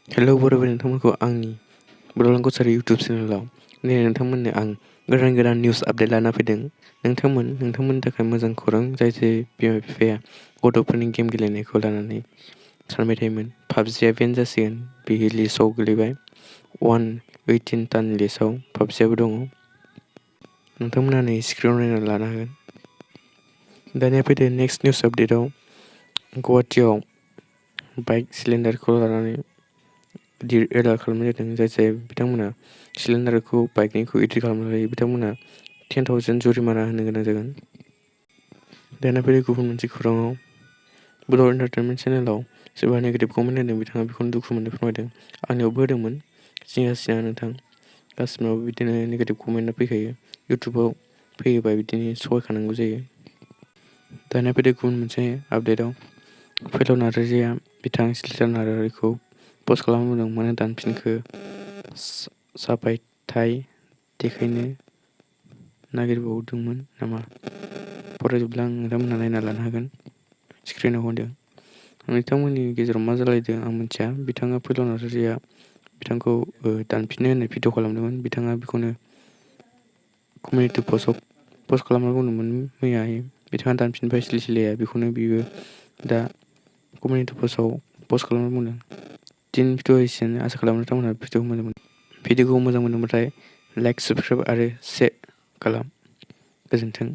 Hello बरायबाय नोंथांमोनखौ आंनि Bodoland Kasari YouTube चेनेलाव दिनै नोंथांमोननो आं गोदान निउस आपडेट लाना फैदों। नोंथांमोननि थाखाय मोजां खौरां जाय बिमा बिफाया गथ'फोरनि गेम गेलेनायखौ लानानै सानबाय थायोमोन। पाबजिआ बेन जासिगोन, बेयो लिस्टआव गोलैबाय। 118 टान लिस्टआव पाबजिआबो दङ। नोंथांमोना नै स्क्रिनाव नायना लानो हागोन। दानिया फैदो नेक्स्ट निउस आपडेटआव। गुवाहाटीआव बाइक सिलिन्डारखौ लानानै गिदिर एलार्ट खालामनाय जादों। जाय बिथांमोना सिलिन्डारखौ बाइकनिखौ इडिट खालामनो हायो बिथांमोना 10,000 जुरिमाना होनो गोनां जागोन। दानिया फैदो गुबुन मोनसे खौराङाव। बर' एन्टारटेनमेन्ट चेनेलाव सोरबा नेगेटिभ कमेन्ट होदों, बिथाङा बेखौनो दुखु मोननो फोरमायदों। आंनियावबो होदोंमोन, जिंगासिनाङा नोंथां, गासिनावबो बिदिनो नेगेटिभ कमेन्टआ फैखायो। इउटुबाव फैयोबा बिदिनो सहायखानांगौ जायो। दानिया फैदो गुबुन मोनसे आपडेटआव। फैलाव नार्जारिया बिथां सिलेस्टार नार्जारिखौ पस्ट खालामबोदों, मानो दानफिनखो साफायथाय देखायनो नागिरबावदोंमोन नामा? फरायजोबब्ला नोंथांमोनहा नायना लानो हागोन। स्क्रिनाव होदों। नोंथांमोननि गेजेराव मा जालायदों आं मिथिया। बिथाङा फैलाव नार्जारिया बिथांखौ दानफिननो होननाय भिडिअ खालामदोंमोन। बिथाङा बेखौनो कमिउनिटि पस्टआव पस्ट खालामना बुंदोंमोन मैयाहाय। बिथाङा दानफिनबाय सिलसिलाया, बेखौनो बियो दा कमिउनिटि पस्टआव पस्ट खालामना बुंदों। दिन भिडिअ एसेनो आसा खालामो नोंथांमोनहा भिडिअखौ मोजां मोनोब्लाथाय लाइक, साबस्क्राइब आरो शेयार खालाम। गोजोन्थों।